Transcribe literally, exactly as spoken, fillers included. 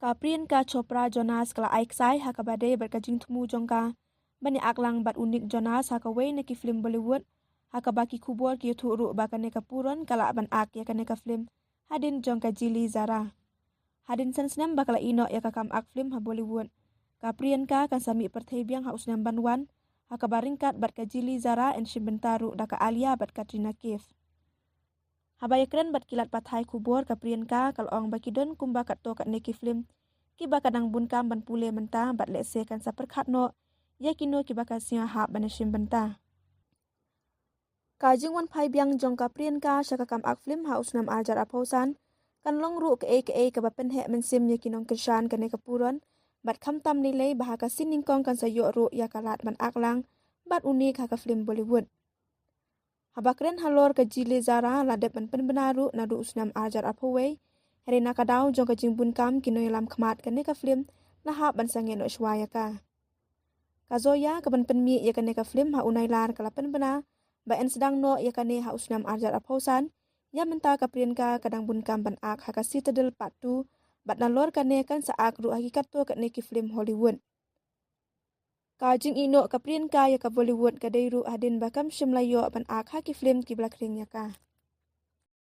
Ka Priyanka Chopra Jonas ka la ai ksai ha kaba dei bad ka jingthmu jong ka ban ïa ak lang bad u Nick Jonas ha kawei na ki film Bollywood, ha kaba ki khubor ki ïathuh ruh ba kane ka Pooran ka lah ban ak ïa kane ka film hadien jong ka Jili Zara. Hadien san snem ba ka la ïeh noh ïa ka kam ak film ha Bollywood, ka Priyanka kan sa mih pyrthei biang ha u snem ban wan, ha kaba ryngkat bad ka Jili Zara yn shim bynta ruh da ka Alia bad Katrina Kaif. Haba ïakren bad ki lad pathai khubor, ka Priyanka ka la ong ba ki don kumba katto katne ki film kiba ka dang bun kam ban pule mynta bad lehse kan sa pyrkhat noh ïa kino kiba ka sngew hap ban shim bynta. Ka jingwan phai biang jong ka Priyanka sha ka kam ak film ha u snem ar hajar arphew san kan long ruh kaei kaei kaba pynheh mynsiem ïa ki nongkyrshan kane ka Pooran, bad khamtam lei lei ba ha ka sien nyngkong kan sa ïoh ruh ïa ka lad ban ak lang bad u Nick ha ka film Bollywood. Haba kren halor ka Jili Zara la dep ban pynbna ruh naduh u snem ar hajar arphew wei, hynrei na ka daw jong ka jingbun kam ki nongïalam khmat kane ka film la hap ban sangeh noh shuwa ïa ka. Ka Zoya kaban pynmih ïa kane ka film ha u Nailar ka la pynbna ba yn sdang noh ïa kane ha u snem ar hajar arphew san. Ïa mynta ka Priyanka ka dang bun kam ban ak ha ka Citadel Part two, bad nalor kane kan sa ak ruh ha ki katto katne ki film Hollywood. Ka jingïeh noh ka Priyanka ïa ka Bollywood ka dei ruh hadien ba kam shym la ïoh ban ak ha ki film kiba la khring ïa ka.